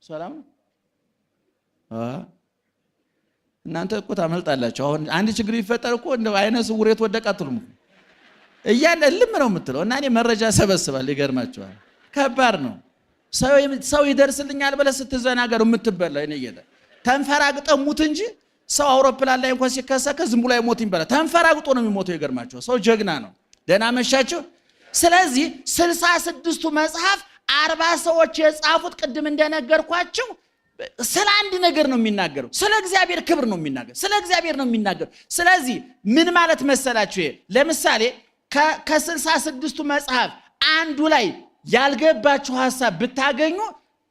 ሰላም ነው። እናንተ እኮ ታመልጣላችሁ። አሁን አንድ ችግር ቢፈጠር እኮ እንደው አይነ ስውር የት ወደቀ አትሉም እያለ እልም ነው የምትለው። እና እኔ መረጃ ሰበስባለሁ። ይገርማችኋል። ከባድ ነው። ሰው ይደርስልኛል ብለህ ስትዘናገር የምትበላው እኔ ጌታ ተንፈራግጠህ ሙት እንጂ ሰው አውሮፕላን ላይ እንኳን ሲከሰከስ ዝም ብሎ አይሞትም ይባላል። ተንፈራግጦ ነው የሚሞተው። ይገርማችኋል። ሰው ጀግና ነው። ደህና መሻችሁ። ስለዚህ 66ቱ መጽሐፍ 40 ሰዎች የጻፉት ቅድም እንደነገርኳችሁ ስለ አንድ ነገር ነው የሚናገረው። ስለ እግዚአብሔር ክብር ነው የሚናገረው። ስለ እግዚአብሔር ነው የሚናገረው። ስለዚህ ምን ማለት መሰላችሁ? ይሄ ለምሳሌ ከ66ቱ መጽሐፍ አንዱ ላይ ያልገባችሁ ሐሳብ ብታገኙ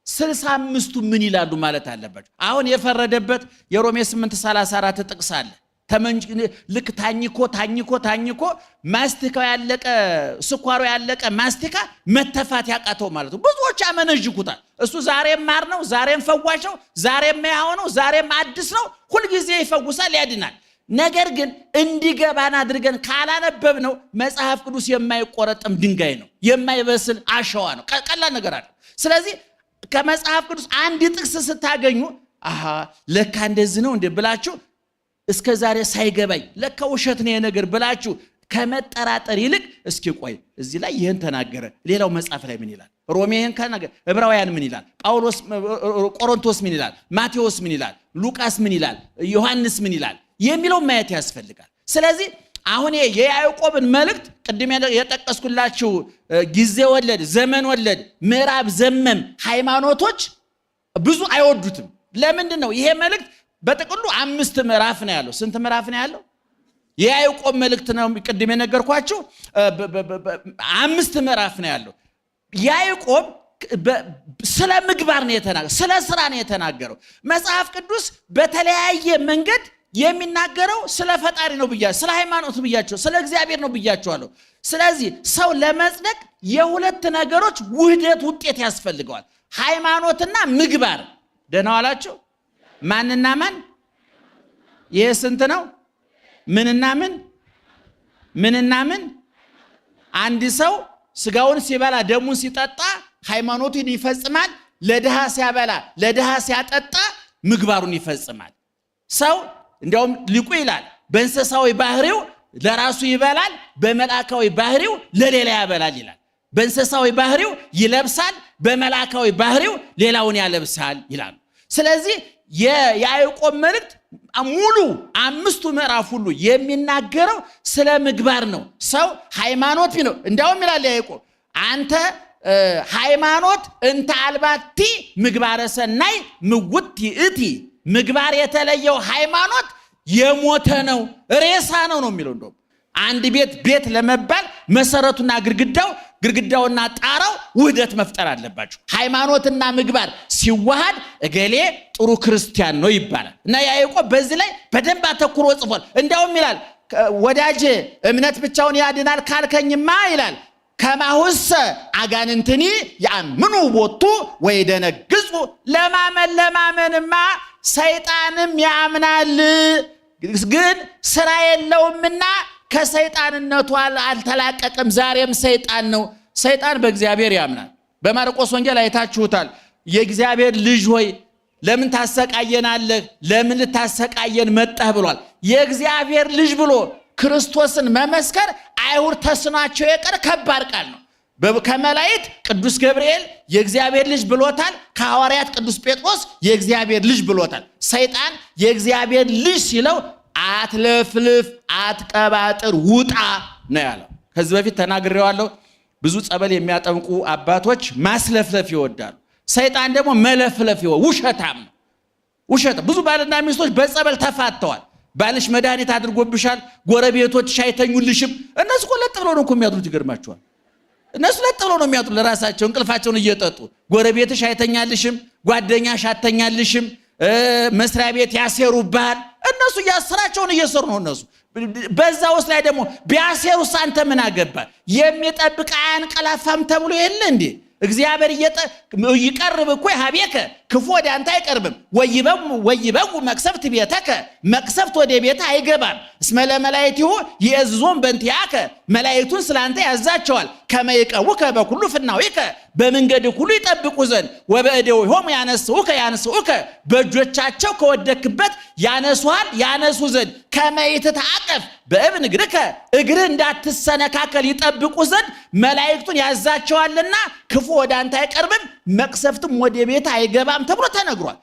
65ቱ ምን ይላሉ ማለት አለባቸው። አሁን የፈረደበት የሮሜ 8:34 ጥቅስ አለ። ልክ ታኝኮ ታኝኮ ታኝኮ ማስቲካው ያለቀ፣ ስኳሩ ያለቀ ማስቲካ መተፋት ያቃተው ማለት ነው። ብዙዎች ያመነዥኩታል። እሱ ዛሬም ማር ነው፣ ዛሬም ፈዋሽ ነው፣ ዛሬም ሕያው ነው፣ ዛሬም አዲስ ነው። ሁልጊዜ ይፈውሳል፣ ያድናል። ነገር ግን እንዲገባን አድርገን ካላነበብነው መጽሐፍ ቅዱስ የማይቆረጥም ድንጋይ ነው፣ የማይበስል አሸዋ ነው። ቀላል ነገር አለ። ስለዚህ ከመጽሐፍ ቅዱስ አንድ ጥቅስ ስታገኙ አሃ ለካ እንደዚህ ነው እንዴ ብላችሁ፣ እስከ ዛሬ ሳይገባኝ ለካ ውሸት ነው የነገር ብላችሁ ከመጠራጠር ይልቅ እስኪ ቆይ እዚህ ላይ ይህን ተናገረ፣ ሌላው መጽሐፍ ላይ ምን ይላል? ሮሜ ይህን ከነገ ዕብራውያን ምን ይላል? ጳውሎስ ቆሮንቶስ ምን ይላል? ማቴዎስ ምን ይላል? ሉቃስ ምን ይላል? ዮሐንስ ምን ይላል የሚለው ማየት ያስፈልጋል። ስለዚህ አሁን የያዕቆብን መልእክት ቅድም የጠቀስኩላችሁ ጊዜ ወለድ፣ ዘመን ወለድ፣ ምዕራብ ዘመም ሃይማኖቶች ብዙ አይወዱትም። ለምንድን ነው? ይሄ መልእክት በጥቅሉ 5 ምዕራፍ ነው ያለው። ስንት ምዕራፍ ነው ያለው? የያዕቆብ መልእክት ነው ቅድም የነገርኳችሁ፣ 5 ምዕራፍ ነው ያለው። ያዕቆብ ስለ ምግባር ነው የተናገረው፣ ስለ ስራ ነው የተናገረው። መጽሐፍ ቅዱስ በተለያየ መንገድ የሚናገረው ስለ ፈጣሪ ነው ብያቸው፣ ስለ ሃይማኖት ብያቸው፣ ስለ እግዚአብሔር ነው ብያቸዋለሁ። ስለዚህ ሰው ለመጽደቅ የሁለት ነገሮች ውህደት ውጤት ያስፈልገዋል፣ ሃይማኖትና ምግባር። ደህና ዋላችሁ? ማንና ማን? ይሄ ስንት ነው? ምንና ምን? ምንና ምን? አንድ ሰው ስጋውን ሲበላ ደሙን ሲጠጣ ሃይማኖቱን ይፈጽማል። ለድሃ ሲያበላ ለድሃ ሲያጠጣ ምግባሩን ይፈጽማል። ሰው እንዲያውም ሊቁ ይላል በእንስሳዊ ባህሪው ለራሱ ይበላል፣ በመላካዊ ባህሪው ለሌላ ያበላል ይላል። በእንስሳዊ ባህሪው ይለብሳል፣ በመላካዊ ባህሪው ሌላውን ያለብሳል ይላል። ስለዚህ የያዕቆብ መልእክት ሙሉ 5ቱ ምዕራፍ ሁሉ የሚናገረው ስለ ምግባር ነው። ሰው ሃይማኖት ነው። እንዲያውም ይላል ያዕቆብ አንተ ሃይማኖት እንተ አልባቲ ምግባረ ሰናይ ምውት ይእቲ፣ ምግባር የተለየው ሃይማኖት የሞተ ነው፣ ሬሳ ነው ነው የሚለው። እንደውም አንድ ቤት ቤት ለመባል መሰረቱና ግድግዳውና ጣራው ውህደት መፍጠር አለባቸው። ሃይማኖትና ምግባር ሲዋሃድ እገሌ ጥሩ ክርስቲያን ነው ይባላል። እና ያዕቆብ በዚህ ላይ በደንብ አተኩሮ ጽፏል። እንዲያውም ይላል ወዳጄ እምነት ብቻውን ያድናል ካልከኝማ ይላል ከማሁሰ አጋንንትኒ ያምኑ ቦቱ ወይደነግጹ። ለማመን ለማመንማ ሰይጣንም ያምናል፣ ግን ስራ የለውምና ከሰይጣንነቱ አልተላቀቅም። ዛሬም ሰይጣን ነው። ሰይጣን በእግዚአብሔር ያምናል። በማርቆስ ወንጌል አይታችሁታል። የእግዚአብሔር ልጅ ሆይ ለምን ታሰቃየናለህ? ለምን ልታሰቃየን መጣህ ብሏል። የእግዚአብሔር ልጅ ብሎ ክርስቶስን መመስከር አይሁድ ተስኗቸው የቀረ ከባድ ቃል ነው። ከመላእክት ቅዱስ ገብርኤል የእግዚአብሔር ልጅ ብሎታል። ከሐዋርያት ቅዱስ ጴጥሮስ የእግዚአብሔር ልጅ ብሎታል። ሰይጣን የእግዚአብሔር ልጅ ሲለው አትለፍልፍ፣ አትቀባጥር፣ ውጣ ነው ያለው። ከዚህ በፊት ተናግሬዋለሁ። ብዙ ጸበል የሚያጠምቁ አባቶች ማስለፍለፍ ይወዳሉ። ሰይጣን ደግሞ መለፍለፍ ይወዳል። ውሸታም ነው። ውሸት። ብዙ ባልና ሚስቶች በጸበል ተፋተዋል። ባልሽ መድኃኒት አድርጎብሻል፣ ጎረቤቶችሽ አይተኙልሽም። እነሱ እኮ ለጥ ብለው ነው እኮ የሚያድሩት። ይገርማቸዋል። እነሱ ለጥ ብለው ነው የሚያድሩት ለራሳቸው እንቅልፋቸውን እየጠጡ። ጎረቤትሽ አይተኛልሽም፣ ጓደኛሽ አተኛልሽም፣ መስሪያ ቤት ያሴሩብሃል። እነሱ ስራቸውን እየሰሩ ነው። እነሱ በዛ ውስጥ ላይ ደግሞ ቢያሴሩስ አንተ ምን አገባ? የሚጠብቅ አያንቀላፋም ተብሎ የለ እንዴ? እግዚአብሔር ይቀርብ እኮ ሀቤከ፣ ክፉ ወደ አንተ አይቀርብም። ወይበው መቅሰፍት ቤተከ፣ መቅሰፍት ወደ ቤተ አይገባም። እስመ ለመላእክቲሁ ይእዝዞም በእንቲአከ፣ መላእክቱን ስላንተ ያዛቸዋል። ከመ ይቀውከ በኩሉ ፍናዊከ፣ በመንገድ ሁሉ ይጠብቁ ዘንድ። ወበእደዊሆሙ ያነስኡከ ያንስኡከ፣ በእጆቻቸው ከወደክበት ያነሱሃል ያነሱ ዘንድ። ከመ ኢትትዐቀፍ በእብን እግርከ፣ እግርህ እንዳትሰነካከል ይጠብቁ ዘንድ መላእክቱን ያዛቸዋልና ክፉ ወደ አንተ አይቀርብም፣ መቅሰፍትም ወደ ቤት አይገባም ተብሎ ተነግሯል።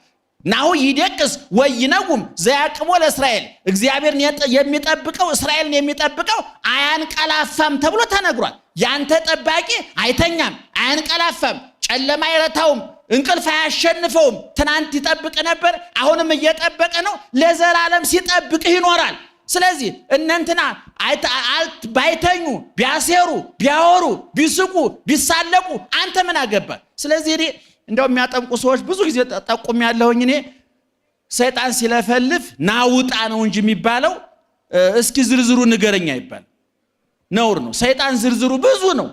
ናሁ ይደቅስ ወይነውም ዘያቅቦ ለእስራኤል፣ እግዚአብሔርን የሚጠብቀው እስራኤልን የሚጠብቀው አያንቀላፋም ተብሎ ተነግሯል። ያንተ ጠባቂ አይተኛም፣ አያንቀላፋም፣ ጨለማ አይረታውም፣ እንቅልፍ አያሸንፈውም። ትናንት ይጠብቅ ነበር፣ አሁንም እየጠበቀ ነው፣ ለዘላለም ሲጠብቅህ ይኖራል። ስለዚህ እነንትና ባይተኙ፣ ቢያሴሩ፣ ቢያወሩ፣ ቢስቁ፣ ቢሳለቁ አንተ ምን አገባ? ስለዚህ እኔ እንደው የሚያጠምቁ ሰዎች ብዙ ጊዜ ጠቁም ያለሁኝ እኔ ሰይጣን ሲለፈልፍ ናውጣ ነው እንጂ የሚባለው እስኪ ዝርዝሩ ንገረኛ ይባል ነውር ነው። ሰይጣን ዝርዝሩ ብዙ ነው።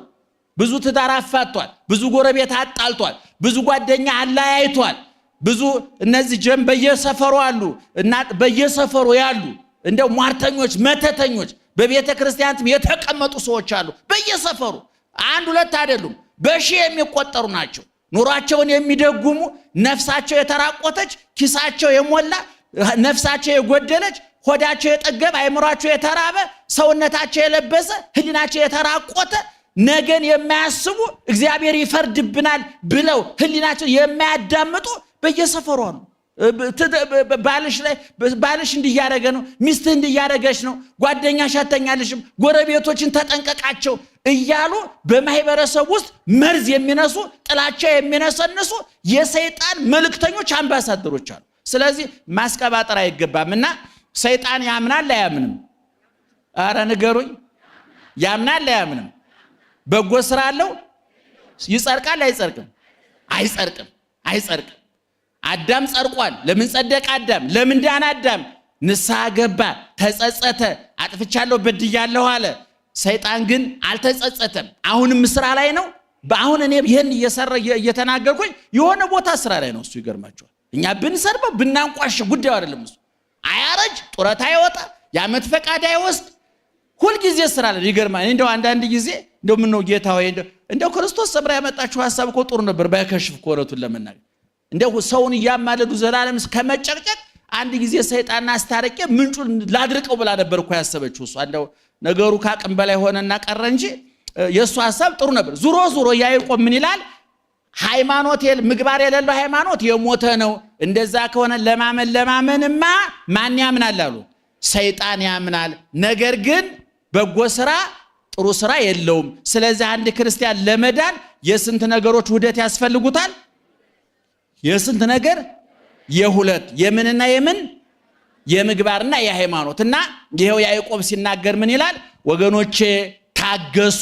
ብዙ ትዳር አፋቷል። ብዙ ጎረቤት አጣልቷል። ብዙ ጓደኛ አለያይቷል። ብዙ እነዚህ ጀም በየሰፈሩ አሉ እና በየሰፈሩ ያሉ እንደው ሟርተኞች፣ መተተኞች በቤተ ክርስቲያንም የተቀመጡ ሰዎች አሉ። በየሰፈሩ አንድ ሁለት አይደሉም፣ በሺህ የሚቆጠሩ ናቸው። ኑሯቸውን የሚደጉሙ ነፍሳቸው የተራቆተች፣ ኪሳቸው የሞላ፣ ነፍሳቸው የጎደለች፣ ሆዳቸው የጠገበ፣ አይምሯቸው የተራበ፣ ሰውነታቸው የለበሰ፣ ሕሊናቸው የተራቆተ፣ ነገን የማያስቡ እግዚአብሔር ይፈርድብናል ብለው ሕሊናቸው የማያዳምጡ በየሰፈሯ ነው። ባልሽ ላይ ባልሽ እንዲያረገ ነው፣ ሚስትህ እንዲያረገች ነው፣ ጓደኛሽ አተኛልሽም፣ ጎረቤቶችን ተጠንቀቃቸው እያሉ በማህበረሰብ ውስጥ መርዝ የሚነሱ ጥላቻ የሚነሰንሱ የሰይጣን መልእክተኞች አምባሳደሮች አሉ። ስለዚህ ማስቀባጠር አይገባም። እና ሰይጣን ያምናል አያምንም? አረ ንገሩኝ። ያምናል አያምንም? በጎ ስራ አለው? ይጸድቃል አይጸድቅም? አይጸድቅም፣ አይጸድቅም። አዳም ጸድቋል። ለምን ጸደቀ አዳም? ለምን ዳነ አዳም? ንስሐ ገባ፣ ተጸጸተ፣ አጥፍቻለሁ በድያለሁ አለ። ሰይጣን ግን አልተጸጸተም። አሁንም ስራ ላይ ነው። በአሁን እኔ ይህን እየሰራ እየተናገርኩኝ የሆነ ቦታ ስራ ላይ ነው እሱ። ይገርማቸዋል። እኛ ብንሰርበው ብናንቋሽ ጉዳዩ አይደለም። እሱ አያረጅ፣ ጡረታ አይወጣ፣ የዓመት ፈቃድ አይወስድ፣ ሁልጊዜ ስራ ላይ ይገርማል። እንደው አንዳንድ ጊዜ እንደው ምነው ጌታ ሆይ እንደው ክርስቶስ ሰምራ ያመጣችሁ ሐሳብ እኮ ጥሩ ነበር ባይከሽፍ እኮ እውነቱን ለመናገር እንደው ሰውን እያማለዱ ዘላለም ከመጨቅጨቅ አንድ ጊዜ ሰይጣን አስታርቄ ምንጩን ላድርቀው ብላ ነበር እኮ ያሰበችው እሷ። እንደው ነገሩ ካቅም በላይ ሆነና ቀረ እንጂ የእሱ ሐሳብ ጥሩ ነበር። ዙሮ ዙሮ ያዕቆብ ምን ይላል? ሃይማኖት ምግባር የሌለው ሃይማኖት የሞተ ነው። እንደዛ ከሆነ ለማመን ለማመንማ ማን ያምናል አሉ? ሰይጣን ያምናል። ነገር ግን በጎ ስራ ጥሩ ስራ የለውም። ስለዚህ አንድ ክርስቲያን ለመዳን የስንት ነገሮች ውህደት ያስፈልጉታል? የስንት ነገር? የሁለት። የምንና የምን? የምግባርና የሃይማኖት። እና ይሄው ያዕቆብ ሲናገር ምን ይላል? ወገኖቼ ታገሱ፣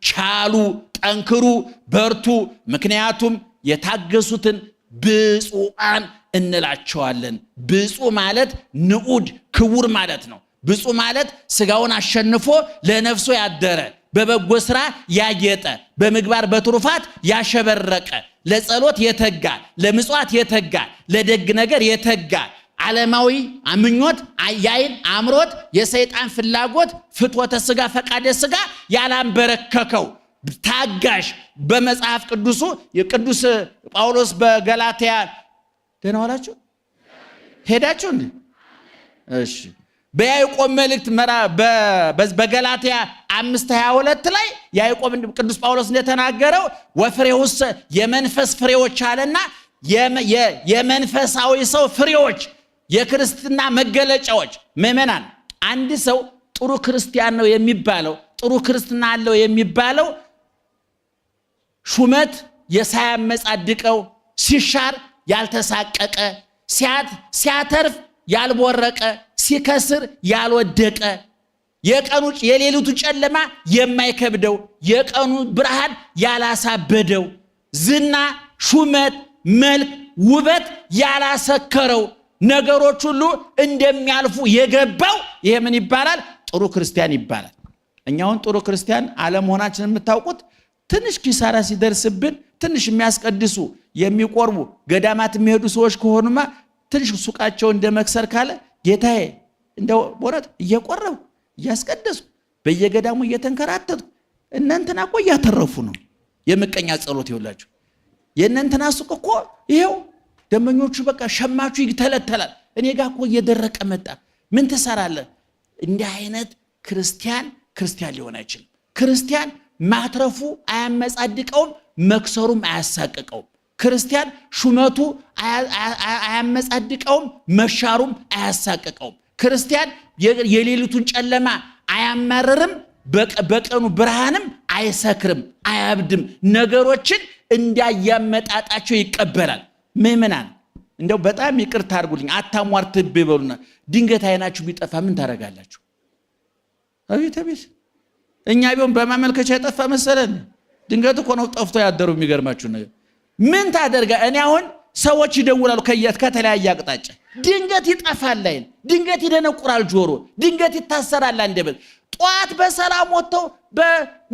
ቻሉ፣ ጠንክሩ፣ በርቱ። ምክንያቱም የታገሱትን ብፁዓን እንላቸዋለን። ብፁዕ ማለት ንዑድ ክቡር ማለት ነው። ብፁዕ ማለት ስጋውን አሸንፎ ለነፍሱ ያደረ፣ በበጎ ስራ ያጌጠ፣ በምግባር በትሩፋት ያሸበረቀ፣ ለጸሎት የተጋ፣ ለምጽዋት የተጋ፣ ለደግ ነገር የተጋ፣ ዓለማዊ ምኞት፣ የዓይን አምሮት፣ የሰይጣን ፍላጎት፣ ፍትወተ ስጋ፣ ፈቃደ ስጋ ያላንበረከከው ታጋሽ። በመጽሐፍ ቅዱሱ የቅዱስ ጳውሎስ በገላትያ ደህና ዋላችሁ ሄዳችሁ እንዴ? እሺ። በያዕቆብ መልእክት በገላትያ 5:22 ላይ ያዕቆብ ቅዱስ ጳውሎስ እንደተናገረው ወፍሬውስ የመንፈስ ፍሬዎች አለና የመንፈሳዊ ሰው ፍሬዎች የክርስትና መገለጫዎች። ምዕመናን አንድ ሰው ጥሩ ክርስቲያን ነው የሚባለው ጥሩ ክርስትና አለው የሚባለው ሹመት የሳያመጻድቀው፣ ሲሻር ያልተሳቀቀ፣ ሲያተርፍ ያልቦረቀ፣ ሲከስር ያልወደቀ፣ የቀኑ የሌሊቱ ጨለማ የማይከብደው፣ የቀኑ ብርሃን ያላሳበደው፣ ዝና፣ ሹመት፣ መልክ፣ ውበት ያላሰከረው፣ ነገሮች ሁሉ እንደሚያልፉ የገባው ይሄ ምን ይባላል? ጥሩ ክርስቲያን ይባላል። እኛውን ጥሩ ክርስቲያን አለመሆናችንን የምታውቁት ትንሽ ኪሳራ ሲደርስብን ትንሽ የሚያስቀድሱ የሚቆርቡ ገዳማት የሚሄዱ ሰዎች ከሆኑማ ትንሽ ሱቃቸው እንደ መክሰር ካለ ጌታዬ እንደው በእውነት እየቆረብኩ እያስቀደስኩ በየገዳሙ እየተንከራተትኩ እነንትና እኮ እያተረፉ ነው። የምቀኛ ጸሎት ይውላችሁ። የእነንትና ሱቅ እኮ ይሄው ደንበኞቹ በቃ ሸማቹ ይተለተላል። እኔ ጋር እኮ እየደረቀ መጣ። ምን ትሰራለህ? እንዲህ አይነት ክርስቲያን ክርስቲያን ሊሆን አይችልም። ክርስቲያን ማትረፉ አያመጻድቀውም፣ መክሰሩም አያሳቅቀውም። ክርስቲያን ሹመቱ አያመጻድቀውም፣ መሻሩም አያሳቅቀውም። ክርስቲያን የሌሊቱን ጨለማ አያማርርም፣ በቀኑ ብርሃንም አይሰክርም፣ አያብድም። ነገሮችን እንዳያመጣጣቸው ይቀበላል። ምዕመናን እንደው በጣም ይቅርታ አድርጉልኝ፣ አታሟርትብ ይበሉና ድንገት አይናችሁ ቢጠፋ ምን ታደርጋላችሁ? አቤት አቤት! እኛ ቢሆን በማመልከቻ የጠፋ መሰለን። ድንገት እኮ ነው ጠፍቶ ያደሩ። የሚገርማችሁ ነገር ምን ታደርጋ? እኔ አሁን ሰዎች ይደውላሉ ከየት ከተለያየ አቅጣጫ። ድንገት ይጠፋል ዓይን፣ ድንገት ይደነቁራል ጆሮ፣ ድንገት ይታሰራል አንደበት። ጠዋት በሰላም ወጥተው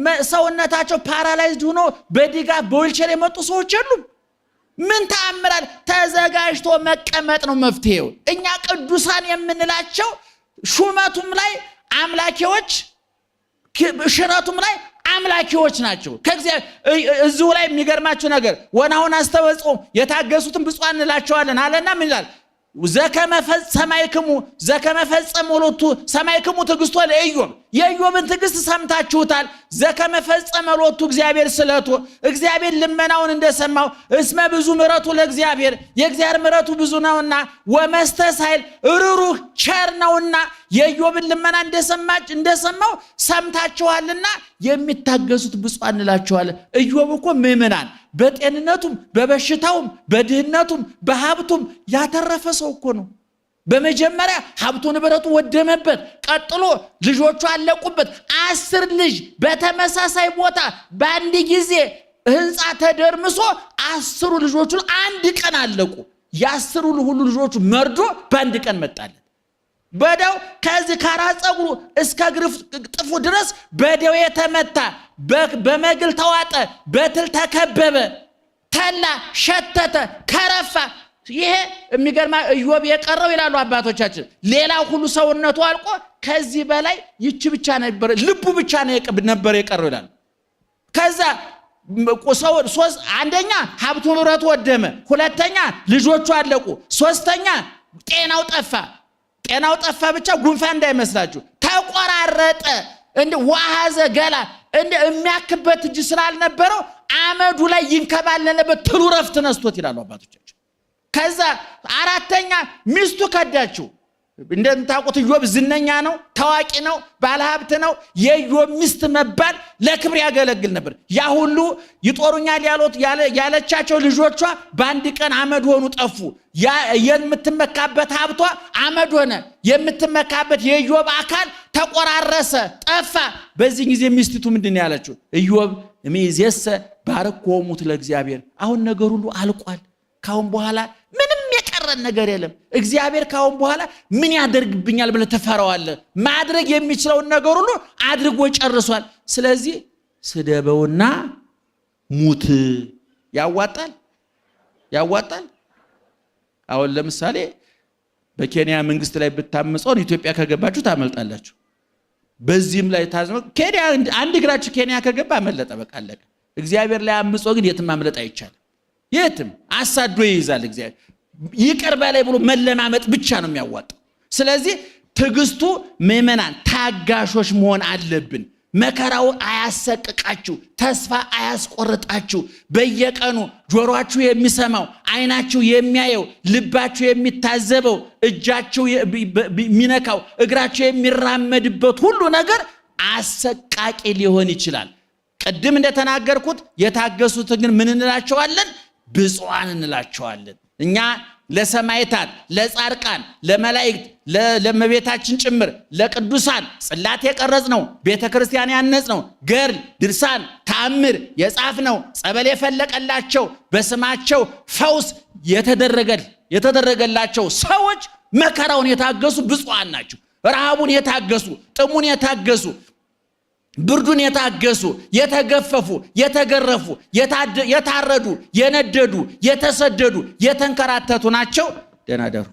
በሰውነታቸው paralyzed ሆኖ በድጋፍ በዊልቸር የመጡ ሰዎች የሉም። ምን ተአምራል? ተዘጋጅቶ መቀመጥ ነው መፍትሄው። እኛ ቅዱሳን የምንላቸው ሹመቱም ላይ አምላኪዎች፣ ሽረቱም ላይ አምላኪዎች ናቸው። ከእግዚአብሔር እዚሁ ላይ የሚገርማችሁ ነገር ወናሁን አስተበጽ የታገሱትን ብፁዓን እንላቸዋለን አለና ምን ይላል? ዘከመ ሰማይክሙ ዘከመ ፈጸመ ሎቱ ሰማይክሙ ትዕግስቶ ለኢዮብ የኢዮብን ትዕግስት ሰምታችሁታል። ዘከመ ፈጸመ ሎቱ እግዚአብሔር ስለቱ እግዚአብሔር ልመናውን እንደሰማው እስመ ብዙ ምሕረቱ ለእግዚአብሔር የእግዚአብሔር ምሕረቱ ብዙ ነውና፣ ወመስተሳይል ርሩህ ቸር ነውና የኢዮብን ልመና እንደሰማች እንደሰማው ሰምታችኋልና የሚታገሱት ብፁዓን እንላቸዋለን። ኢዮብ እኮ ምዕመናን በጤንነቱም በበሽታውም በድህነቱም በሀብቱም ያተረፈ ሰው እኮ ነው። በመጀመሪያ ሀብቱ ንብረቱ ወደመበት፣ ቀጥሎ ልጆቹ አለቁበት። 10 ልጅ በተመሳሳይ ቦታ በአንድ ጊዜ ህንፃ ተደርምሶ 10ሩ ልጆቹ አንድ ቀን አለቁ። የ10ሩ ሁሉ ልጆቹ መርዶ በአንድ ቀን መጣለት። በደው ከዚህ ከራስ ፀጉሩ እስከ እግር ጥፍሩ ድረስ በደዌ የተመታ በመግል ተዋጠ፣ በትል ተከበበ፣ ተላ፣ ሸተተ፣ ከረፋ። ይሄ የሚገርማ ኢዮብ የቀረው ይላሉ አባቶቻችን። ሌላ ሁሉ ሰውነቱ አልቆ ከዚህ በላይ ይቺ ብቻ ነበር፣ ልቡ ብቻ ነበር የቀረው ይላሉ። ከዛ አንደኛ ሀብቱ ንብረቱ ወደመ፣ ሁለተኛ ልጆቹ አለቁ፣ ሶስተኛ ጤናው ጠፋ። ጤናው ጠፋ ብቻ ጉንፋን እንዳይመስላችሁ ተቆራረጠ። እንደ ዋሃዘ ገላ እንደ የሚያክበት እጅ ስላልነበረው አመዱ ላይ ይንከባለለበት ትሉ ረፍት ነስቶት ይላሉ አባቶቻችን። ከዛ አራተኛ ሚስቱ ከዳችው። እንደምታውቁት ኢዮብ ዝነኛ ነው፣ ታዋቂ ነው፣ ባለሀብት ነው። የኢዮብ ሚስት መባል ለክብር ያገለግል ነበር። ያ ሁሉ ይጦሩኛል ያለቻቸው ልጆቿ በአንድ ቀን አመድ ሆኑ፣ ጠፉ። የምትመካበት ሀብቷ አመድ ሆነ። የምትመካበት የኢዮብ አካል ተቆራረሰ፣ ጠፋ። በዚህ ጊዜ ሚስቲቱ ምንድን ነው ያለችው? ኢዮብ እምይእዜሰ ባርኮሙት ለእግዚአብሔር። አሁን ነገር ሁሉ አልቋል። ካሁን በኋላ ምንም የቀረን ነገር የለም። እግዚአብሔር ካሁን በኋላ ምን ያደርግብኛል ብለህ ትፈራዋለህ። ማድረግ የሚችለውን ነገር ሁሉ አድርጎ ጨርሷል። ስለዚህ ስደበውና ሙት። ያዋጣል፣ ያዋጣል። አሁን ለምሳሌ በኬንያ መንግስት ላይ ብታምፀውን ኢትዮጵያ ከገባችሁ ታመልጣላችሁ። በዚህም ላይ ታዝመው ኬንያ አንድ እግራችሁ ኬንያ ከገባ አመለጠ፣ በቃ አለቀ። እግዚአብሔር ላይ አምጾ ግን የትም ማምለጥ አይቻልም። የትም አሳዶ ይይዛል። እግዚአብሔር ይቅር በላይ ብሎ መለማመጥ ብቻ ነው የሚያዋጣው። ስለዚህ ትዕግስቱ ምዕመናን ታጋሾች መሆን አለብን። መከራው አያሰቅቃችሁ፣ ተስፋ አያስቆርጣችሁ። በየቀኑ ጆሮአችሁ የሚሰማው፣ ዓይናችሁ የሚያየው፣ ልባችሁ የሚታዘበው፣ እጃችሁ የሚነካው፣ እግራችሁ የሚራመድበት ሁሉ ነገር አሰቃቂ ሊሆን ይችላል። ቅድም እንደተናገርኩት የታገሱትን ግን ምን እንላቸዋለን? ብፁዓን እንላቸዋለን። እኛ ለሰማዕታት፣ ለጻድቃን፣ ለመላእክት፣ ለእመቤታችን ጭምር ለቅዱሳን ጽላት የቀረጽ ነው፣ ቤተ ክርስቲያን ያነጽ ነው፣ ገድል ድርሳን ተአምር የጻፍ ነው፣ ጸበል የፈለቀላቸው በስማቸው ፈውስ የተደረገላቸው ሰዎች መከራውን የታገሱ ብፁዓን ናቸው። ረሃቡን የታገሱ፣ ጥሙን የታገሱ፣ ብርዱን የታገሱ፣ የተገፈፉ፣ የተገረፉ፣ የታረዱ፣ የነደዱ፣ የተሰደዱ፣ የተንከራተቱ ናቸው። ደህና ደሩ።